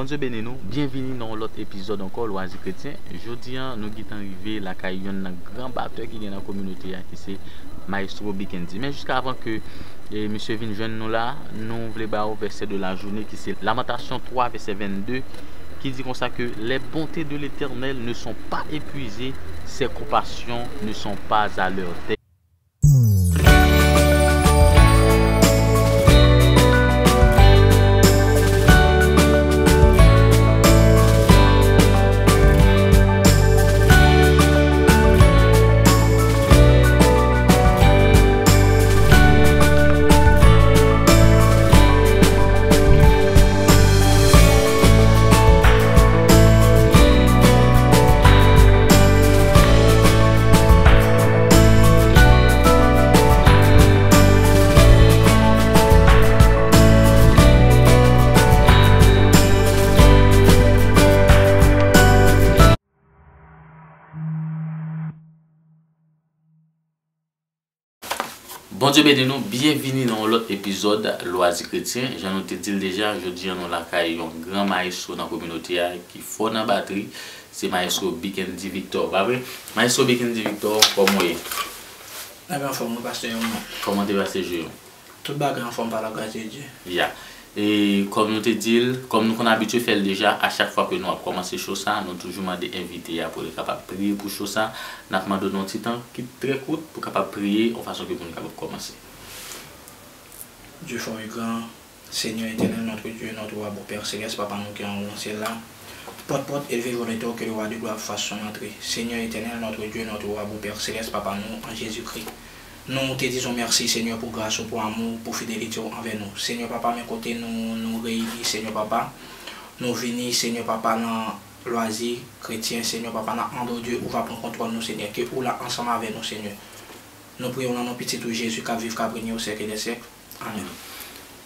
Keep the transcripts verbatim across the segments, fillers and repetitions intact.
Bondye beni nou, byenvini nan yon lòt epizòd ankò Lwazi Kretyen. Jodi a, nou gentan rive lakay yonn nan gran batè ki gen nan kominote a, ki se Maestro Bickendy. Men jiska avan ke, e, misye vin jwenn nou la, nou vle ba w vèsè de la jounen, ki se Lamantasyon twa, vèsè vennde, ki di konsa ke les bontés de l'Éternel ne sont pas épuisées, ses compassions ne sont pas à leur terme. Bondye beni nou, byenvini nan yon lòt epizòd Lwazi Kretyen. Jan nou te di l deja, jodi a nou lakay yon gran mayestwo nan kominote a ki fò nan batri, se mayestwo Bickendy Victor, pa vre? Mayestwo Bickendy Victor, kòman w ye? Mwen anfòm wi, pastè Yon. Kòman te pase jou yo? Tout bagay anfòm pa la gras de Dye. Ya. E kòm nou te di l, kòm nou konn abitye fè l deja, a chak fwa ke nou ap kòmanse cho sa, nou toujou mande envite a pou li kapab priye pou cho sa. N ap mande w nan yon ti tan ki trè kout pou kapab priye yon fason ke pou nou kapab kòmanse. Dieu fort et grand, Seigneur éternel, notre Dieu, notre roi, bon Père céleste, Papa nou ki an wo nan syèl la, pòt pòt, élevez vos linteaux, que le roi de gloire fasse son entrée. Seigneur éternel, notre Dieu, notre roi, bon Père céleste, Papa nou an Jezikri. Nou te dizon mèsi, Senyè, pou gras ou, pou amou, pou fidelite w anvè nou. Senyè Papa, men kote nou, nou reyini, Senyè Papa, nou vini, Senyè Papa, nan Lwazi Kretyen, Senyè Papa, nan andro Dye, ou va pran kontwòl nou, Senyè, ke ou la ansanm avè nou, Senyè. Nou priye w nan non pitit ou Jezi k ap viv, k ap renye o syèk e dè syèk. Amen.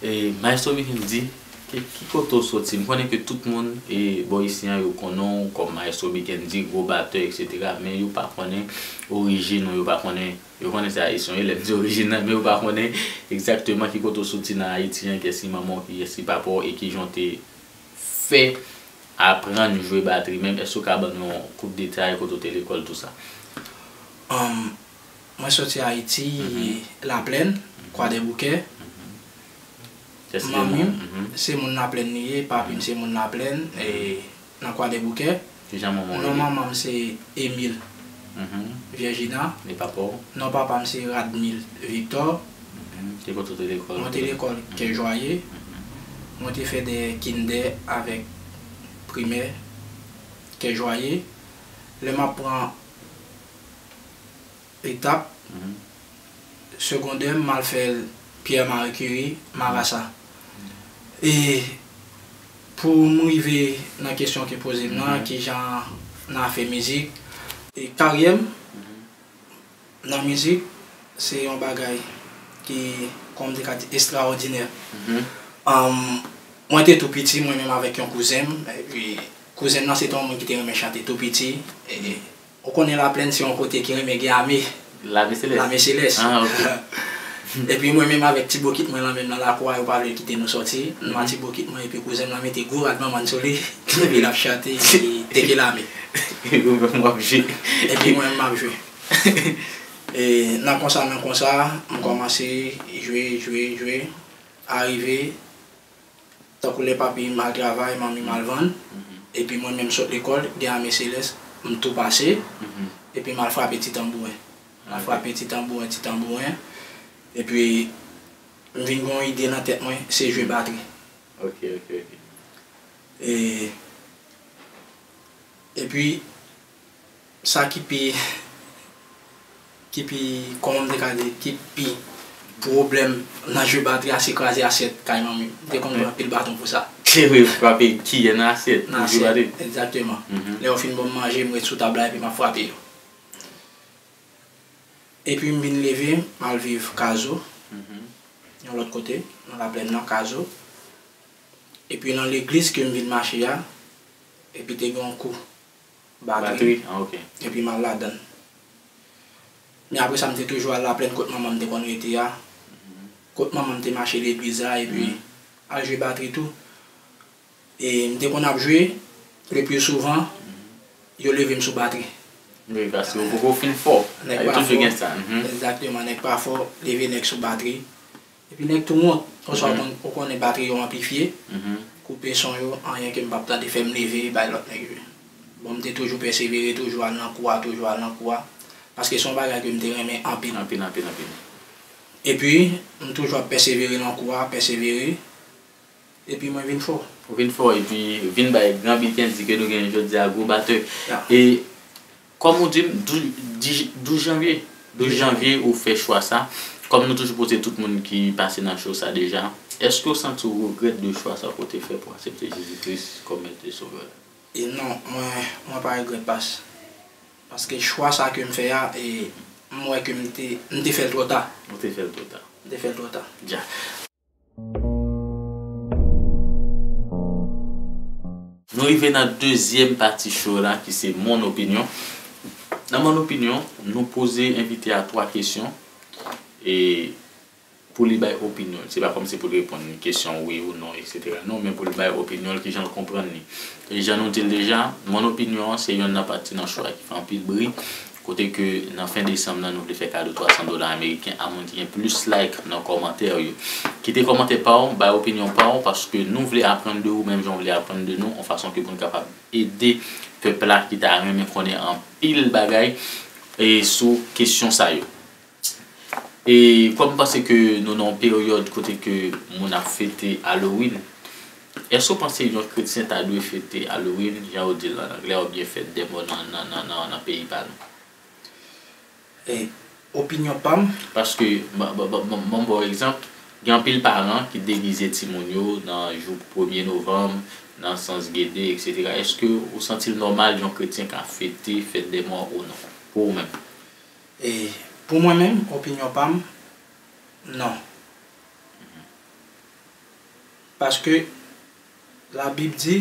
E, Maestro Bickendy, ki, ki kote w soti? M konnen ke tout moun, e, bò isi an, yo konnen w kòm Maestro Bickendy, gwo batè, etsetera, men yo pa konnen orijin ou, yo pa konnen, yo konnen se Ayisyen w ye, lè m di orijin nan, men yo pa konnen egzakteman ki kote w soti nan Ayiti an, kiyès ki manman w, kiyès ki papa w, e kijan w te fè aprann jwe batri menm. Èske w ka ban nou yon kout detay, kote w te lekòl, tou sa? Mwen soti Ayiti, Laplèn, Kwadèboukè. Manmi m se moun Laplèn li ye, papi m se moun Laplèn, e, nan Kwadèboukè. Kijan manman w rele? Non manman m se Emile Virgina. E papa w? Non papa m se Radmil Victor. Ki kote w te lekòl? Mwen te lekòl Kè Jwaye. Mwen te fè de kindè avèk primè Kè Jwaye. Lè m ap pran etap segondè, m al fè l Pierre Marie Curie, Marasa. E pou m rive nan kesyon ke poze m nan, kijan nan afè mizik, e karyè m nan mizik, se yon bagay ki, kòm m te ka di, estrawòdinè. Mwen te tou piti, mwen menm avèk yon kouzen m, epi kouzen m nan se te yon moun ki te renmen chante tou piti, e Ou konnen Laplèn se yon kote ki renmen gen ame. Lame selès? Lame selès. Ah, ok. Epi mwen menm avèk ti bokit mwen lan menm nan lakou a, yo pa vle kite nou sòti. M a ti bokit mwen epi kouzen m lan mete gwo rad manman n sou li. Epi l ap chante, epi teke lame. Epi ou menm w ap jwe. Epi mwen menm m ap jwe. E nan konsa, nan konsa, m kòmanse jwe, jwe, jwe. Arive, Tankou lè papi m al travay, manmi m al vann, epi mwen menm sot lekòl, gen ame selès, m tou pase, epi m al frape ti tanbouren. M al frape ti tanbouren, ti tanbouren, epi m vin gen yon ide nan tèt mwen, se jwe batri. Ok, ok, ok. E, epi, Sa ki pi, ki pi, kòman m te ka di, ki pi pwoblèm nan jwe batri a, se kraze asyèt kay manmi m. M te konn pran anpil baton pou sa. Se vre, frape kiyè nan asyèt pou jwe batri. Nan asyèt, egzakteman. Lè yo fin ban m manje, m ret sou tab la epi m ap frape yo. Epi m vin leve, m al viv Kazo, yon lòt kote, nan Laplèn nan, Kazo. Epi nan legliz ke m vin mache a, epi te gen yon kou batri. Batri, ah, ok. Epi m al ladann. Men apre sa, m te toujou al Laplèn kot manman m te konn rete a. Kot manman m te mache legliz la, epi al jwe batri tou. E m te konn ap jwe, le pli souvan, yo leve m sou batri. Wi, paske ou poko fin fò. Nèg pa fò. Yo toujou gen sa. Mhm. Egzakteman, nèg pa fò, leve nèg sou batri. Epi nèg tou wont, oswa konn, ou konnen batri yo anplifye, koupe son yo, anyen ke m p ap tande fè m leve, bay lòt nèg jwe. Bon, m te toujou pèsevere, toujou al nan kou a, toujou al nan kou a, paske se yon bagay ke m te renmen anpil. Anpil, anpil, anpil. Epi, m toujou ap pèsevere nan kou a, pèsevere, epi mwen vin fò. Ou vin fò, epi vin bay gran biten, di ke nou gen jodi a gwo batè. Ya. E kòm ou di m, douz, di, douz janvye. Douz janvye, ou fè chwa sa. Kòm nou toujou poze tout moun ki pase nan show sa deja, èske ou santi ou regrèt de chwa sa ke w te fè pou aksepte Jezi Kris kòm Mèt e Sovè? E non, mwen, mwen pa regrèt pas. Paske chwa sa ke m fè a, e m wè ke m te, m te fè l twò ta. Ou te fè l twò ta. M te fè l twò ta. Dja. Nou rive nan dezyèm pati show la ki se Mon Opinion. Nan Mon Opinion, nou poze envite a twa kesyon e pou li bay opinyon l. Se pa kòmsi pou l reponn kesyon wi ou non, etsetera. Non, men pou l bay opinyon l, kijan l konprann li. E jan nou di l deja, Mon Opinion an se yonn nan pati nan show a ki fè anpil bri. Kote ke nan fen desanm nan, nou vle fè kado twa san dola ameriken a moun ki gen plis like nan kòmantè yo. Kite kòmantè pa w, bay opinyon pa w, paske nou vle aprann de ou, menm jan w vle aprann de nou, yon fason ke pou n kapab ede pèp la ki ta renmen konnen anpil bagay e sou kesyon sa yo. E kòm m panse ke nou nan yon peryòd kote ke moun ap fete Halloween, èske w panse yon kretyen ta dwe fete Halloween, jan yo di l an anglè, oubyen fèt dè mò nan, nan, nan, nan, nan peyi pa nou? E, opinyon pa m. Paske, ban, ban, ban, ban, ban m ba w egzanp, gen anpil paran ki degize timoun yo nan jou premye novanm, nan sans gede, etsetera. Èske ou santi l nòmal yon kretyen ka fete fèt dè mò ou non? Pou ou menm? E, pou mwen menm, opinyon pa m, non. Paske Labib di,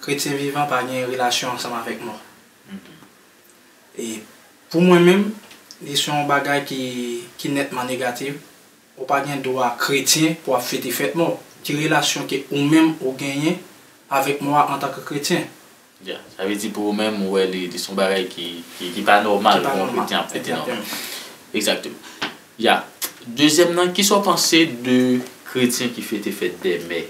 kretyen vivan pa gen relasyon ansanm avèk mò. E pou mwen menm, li se yon bagay ki, ki nètman negatif. Ou pa gen dwa kretyen pou w ap fete fèt mò. Ki relasyon ke ou menm ou genyen avèk mò a antanke kretyen? Ya, sa vle di pou ou menm, ou wè li, li se yon bagay ki, ki, ki pa nòmal pou yon kretyen ap fete nòmal. Ki pa nòmal. Egzakteman. Egzakteman. Ya. Dezyèm nan, kisa w panse de kretyen ki fete fèt dè mè?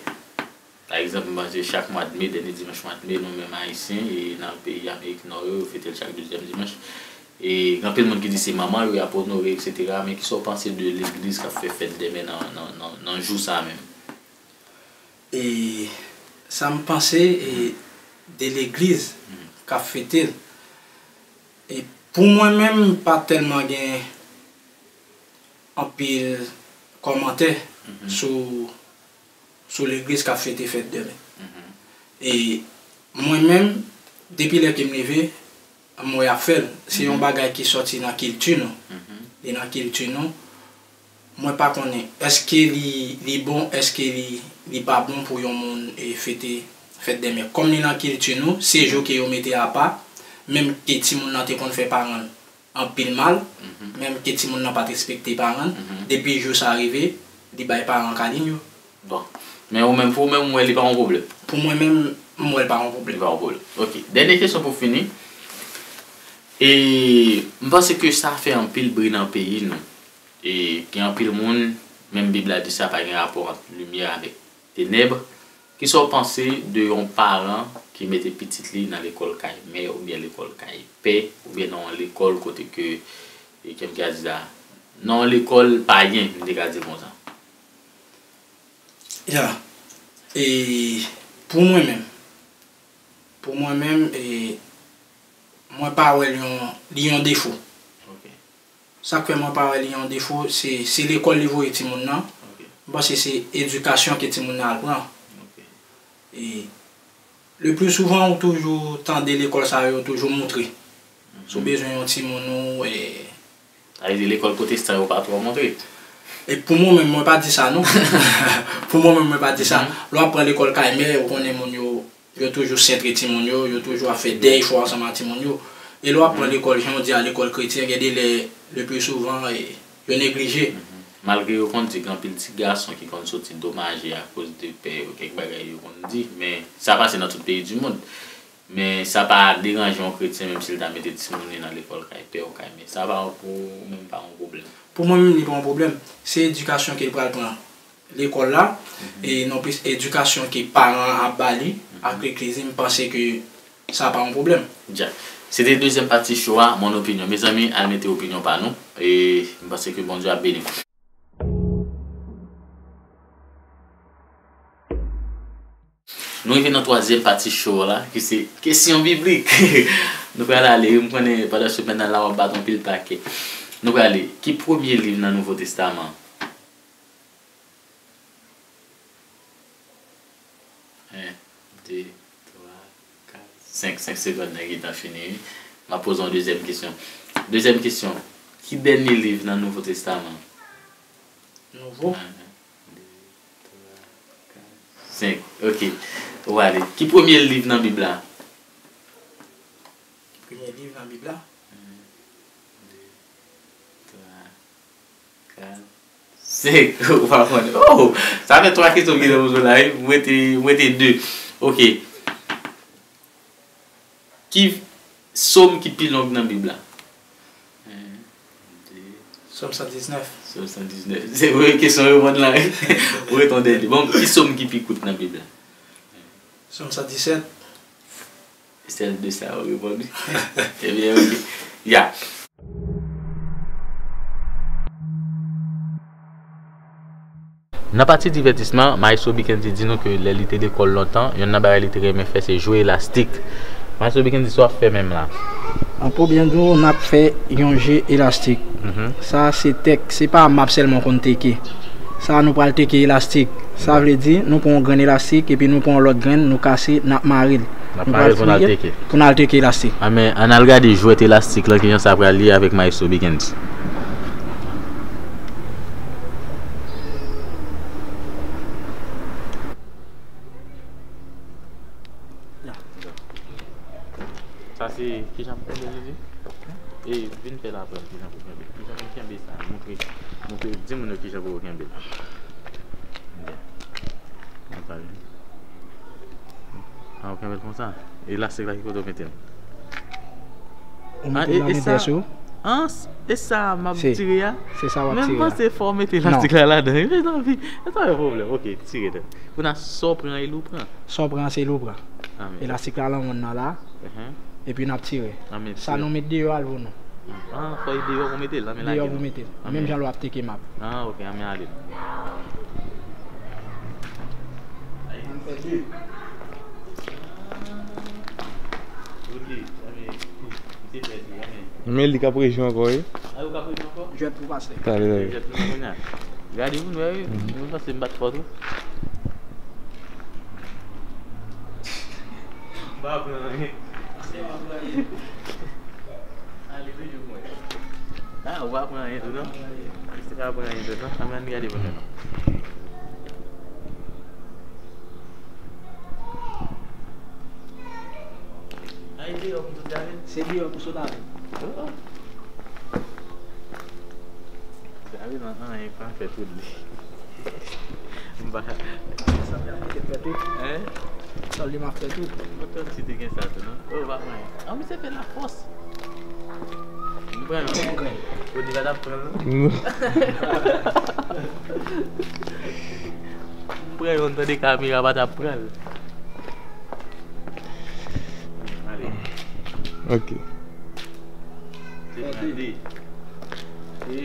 Pa egzanp, m panse chak mwa de me, dènye dimanch mwa de me, nou menm Ayisyen, e nan peyi Amerik Nò yo, yo fete l chak dezyèm dimanch. E gen anpil moun ki di se manman yo y ap onore, etsetera. Men kisa w panse de legliz k ap fè fèt dè mè nan, nan, nan, nan jou sa a menm? E sa m panse, e, de legliz k ap fete l. E pou mwen menm, pa tèlman gen anpil kòmantè sou, sou legliz k ap fete fèt dè mè. E mwen menm, depi lè ke m leve, m wè y ap fè l. Se yon bagay ki sòti nan kilti nou. Li nan kilti nou. Mwen pa konnen, èske li, li bon, èske li, li pa bon pou yon moun, e, fete fèt dè mè. Kòm li nan kilti nou, se jou ke yo mete apa, menm ke timoun nan te konn fè paran l anpil mal, menm ke timoun nan pa t respekte paran l, depi jou sa a rive, li bay paran kalin yo. Bon. Men ou menm, pou ou menm, ou wè li pa yon pwoblèm? Pou mwen menm, m wè l pa yon pwoblèm. Li pa yon pwoblèm. Ok. Dènye kesyon pou fini. E m panse ke sa fè anpil bri nan peyi nou. E gen anpil moun, menm Bib la di sa, pa gen rapò ant limyè avèk tenèb. Kisa w panse de yon paran ki mete pitit li nan lekòl kay mè oubyen lekòl kay pè, oubyen nan yon lekòl kote ke, e, kèm ki a di sa, nan yon lekòl payen, m te ka di l konsa? Ya. E pou mwen menm, pou mwen menm, e, mwen pa wè l yon, li yon defo. Ok. Sa k fè mwen pa wè li yon defo, se, se lekòl li voye timoun nan. Ok. M panse se edikasyon ke timoun nan al pran. Ok. E le pli souvan, ou toujou tande lekòl sa yo toujou moutre. Si w bezwen yon timoun ou, e, Sa vle di lekòl pwotestan yo pa twò montre. E pou mwen menm, mwen pa di sa non. Pou mwen menm, mwen pa di sa. Lè w ap pran lekòl kay mè, ou konnen moun yo, yo toujou sentre timoun yo, yo toujou ap fè dèy fò ansanm ak timoun yo. E lè w ap pran lekòl, jan w di a, lekòl kretyen, gen de lè, le pli souvan, e, yo neglije. Malgre yo konn di gen anpil ti gason ki konn soti domaje akoz de pè yo, kèk bagay yo konn di, men sa pase nan tout peyi di mond. Men sa pa deranje yon kretyen, menm si l ta mete timoun li nan lekòl kay pè ou kay mè. Sa pa pou ou menm pa yon pwoblèm. Pou mwen menm, li pa yon pwoblèm. Se edikasyon ke l pral pran lekòl la, e non plis edikasyon ke paran an ap ba li ak legliz li, m panse ke sa pa yon pwoblèm. Dja. Se te dezyèm pati show a, mon opinion. Mezanmi, al mete opinyon pa nou. E m panse ke Bondye ap beni nou. Nou rive nan twazyèm pati show la, ki se kesyon biblik. Nou pral ale, m konnen pandan semèn nan la w ap bat anpil pakè. Nou prale, ki premye liv nan Nouvo Testaman? En, de, twa, kat, senk. Senk segonn nan gentan fini, wi. M ap poze yon dezyèm kesyon. Dezyèm kesyon, ki dènye liv nan Nouvo Testaman? Nouvo. An, de, twa, kat, senk. Ok. Ou ale. Ki premye liv nan Bib la? Premye liv nan Bib la? An, de, twa, kat, senk. Ou pa konnen. Oh! Sa fè twa kesyon m gentan poze w la, wi. M rete, m rete de. Ok. Ki sòm ki pi long nan Bib la? En, de. Sòm san diznèf. Sòm san diznèf. Se premye kesyon w reponn la, wi. Ou ret yon dènye. Bon, ki sòm ki pi kout nan Bib la? Sòm san disèt. Sèl de sa ou reponn, wi. Ebyen, ok. Ya. Nan pati divètisman, Maestro Bickendy di nou ke lè li te lekòl lontan, yonn nan bagay li te renmen fè se jwe elastik. Maestro Bickendy, sa w ap fè menm la? An pou byen di w, n ap fè yon je elastik. Mhm. Sa se tèk, se pa map sèlman konn teke. Sa nou pral teke elastik. Sa vle di, nou pran yon grenn elastik epi nou pran yon lòt grenn, nou kase, n ap mare l. N ap mare l pou n al teke. Pou n al teke elastik. A, men, ann al gade jwèt elastik lan, kijan sa pral ye avèk Maestro Bickendy. Sa se kijan pou kenbe li di? E vin fè l apre, kijan pou kenbe. Kijan pou kenbe sa? Montre, montre, di moun yo kijan pou yo kenbe l. Byen. Mwen pa vin. A, ou kenbe l konsa? Elastik la ki kote ou mete l? Ou mete l nan medès ou. An, e sa m ap tire a? Se sa w ap tire a. Men m panse fò w mete elastik la ladan. Mezanmi, e sa yon pwoblèm. Ok, tire tèt. Kounye a sa w pran e li w pran? Sa w pran se li w pran. Elastik la lan wonn nan la. Epi n ap tire. Sa nou met deyò al pou nou. Ah, fò e deyò pou mete l, nan men lage. Deyò pou mete l. Menm jan lè w ap teke map. Ah, ok, ann men ale. Ann fè de. Ok, ann men, misye fè de, ann men. Men li k ap rejwi ankò, wi. Ah, ou k ap rejwi ankò? Jwèt pou pase. Talè, talè. Jwèt pou kounye a. Gade pou nou wè, wi. Mwen panse m bat fò tou. M pa pran anyen. Ale, toujou mwen. Ah, ou pa pran anyen tou, non? Misye pa pran anyen tou, non? Ann gade pou nou, non. Ah, e deyò pou sot avè l? Se deyò pou sot avè l. Oh. Sa vle nan anyen pa fè tout li. M pa. Sa vle anyen fè tout. Hein? Sa vle m ap fè tout. Mwen tann si te gen sa tou, non? Oh, pa mwen. Ah, misye fè la fòs. M pran yon. Yon grenn. Ou di pa t ap pran l, non? M pran yon, tande kamera pa t ap pran l. Ale. Ok. Se pran de. E,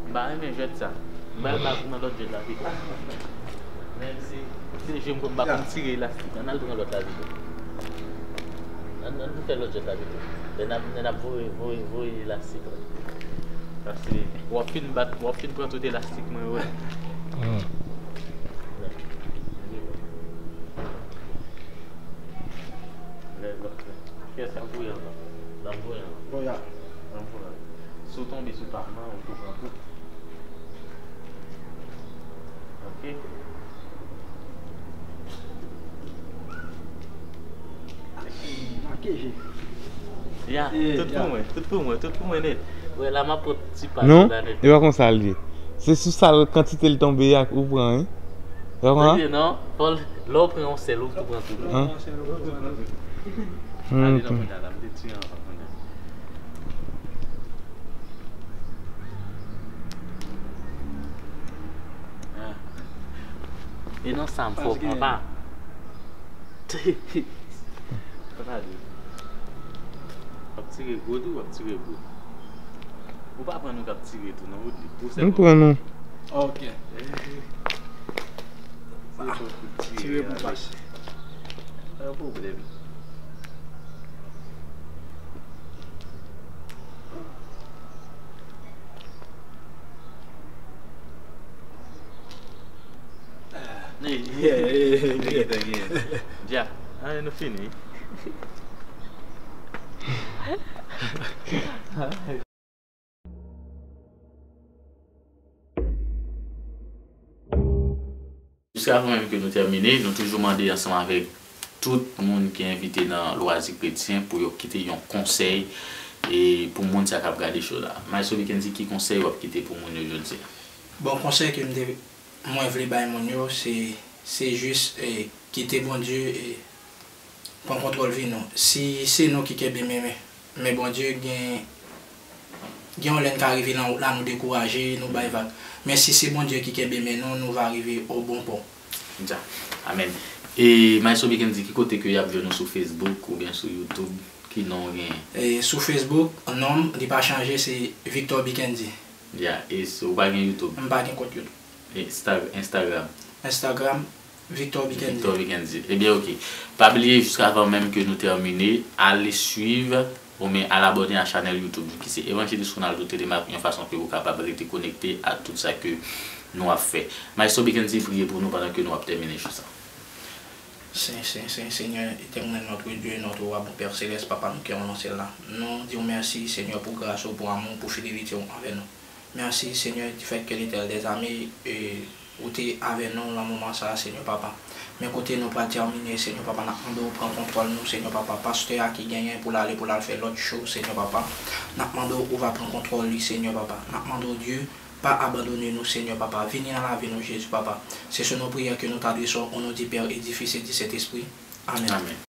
m pa renmen jwèt sa. M pral bat nan lòt jwèt la pito. Men si se jwe m konn, m pa konn tire elastik. Ann al pran lòt la pito. Ann, ann fè lòt jwèt la pito. Lè n ap, lè n ap voye, voye, voye elastik la. Paske w ap fin bat, w ap fin pran tout elastik mwen yo. Hmm. Lè lòt la. Kiyès k ap voye anba? L ap voye anba. Voye a. L ap voye anba. Si w tonbe sou pa m nan, ou tou pran kou. Ok. Make je. Ya, eh, tout pou mwen, tout pou mwen, tout pou mwen nèt. Wè la m ap pran ti pa. Non, e pa konsa l ye. Se sou sa l kantite l tonbe a ou pran, wi. E pa konsa? Tande non, fò l, lè w pran yon sèl, ou tou pran tout. An? Ale non, kounye a la, m te tiye anvan kounye a. Ah. E nan sa m fò papa. Kounye a di. W ap tire gwo tou, w ap tire gwo. Ou pa pran nou k ap tire tou, non, Woodly? Ou sèlman? M pran nou. Ok. Tire pou pase. Pa gen pwoblèm. Yeah, yeah, yeah, yeah. Dja, ah, nou fini. Jiskavan menm ke nou tèmine, nou toujou mande ansanm avèk tout moun ki envite nan Lwazi Kretyen pou yo kite yon konsèy e pou moun sa k ap gade show la. Maestro Mickendy, ki konsèy w ap kite pou moun yo jodi a? Bon, konsèy ke m te, mwen vle bay moun yo, se, se jis, e, kite Bondye, e, pran kontwòl vi nou. Si se nou ki kenbe men, men, men Bondye gen, gen yon lè n ka rive nan wout la, nou dekouraje, nou bay vag. Men si se Bondye ki kenbe men nou, nou va rive o bon pò. Dja. Amèn. E Maestro Mickendy, ki kote ke y ap jwenn ou sou Facebook oubyen sou YouTube? Ki non w genyen? E sou Facebook, non m, li pa chanje, se Victor Mickendy. Ya, e si w pa gen YouTube? M pa gen kont YouTube. Insta-, Instagram? Instagram, Victor Mickendy. Victor Mickendy. Ebyen, oke. Pa bliye, jiskavan menm ke nou tèmine, ale swiv oubyen al abòne a chanèl YouTube nou ki se Evangelist Ronaldo Telemaque, yon fason ke ou kapab rete konekte a tout sa ke nou ap fè. Maestro Mickendy, priye pou nou pandan ke nou ap tèmine jou sa. Sen, sen, sen, Senyè etènèl, notre Dieu, notre roi, bon Père céleste, Papa nou ki nan syèl la. Nou di w mèsi, Senyè, pou gras ou, pou amou, pou fidelite w anvè nou. Mèsi, Senyè, du fait que l'Éternel des armées, e, ou te avè nou nan moman sa a, Senyè Papa. Men kote nou pral tèmine, Senyè Papa, n ap mande w pran kontwòl nou, Senyè Papa. Pastè a ki genyen pou l ale, pou l al fè lòt show, Senyè Papa. N ap mande w, ou va pran kontwòl li, Senyè Papa. N ap mande w, Dye, pa abandone nou, Senyè Papa. Vini nan lavi nou, Jezi, Papa. Se sou nou priyè ke nou t adrese w, o non di Pè e di Fis e di Sentespri. Amèn. Amèn.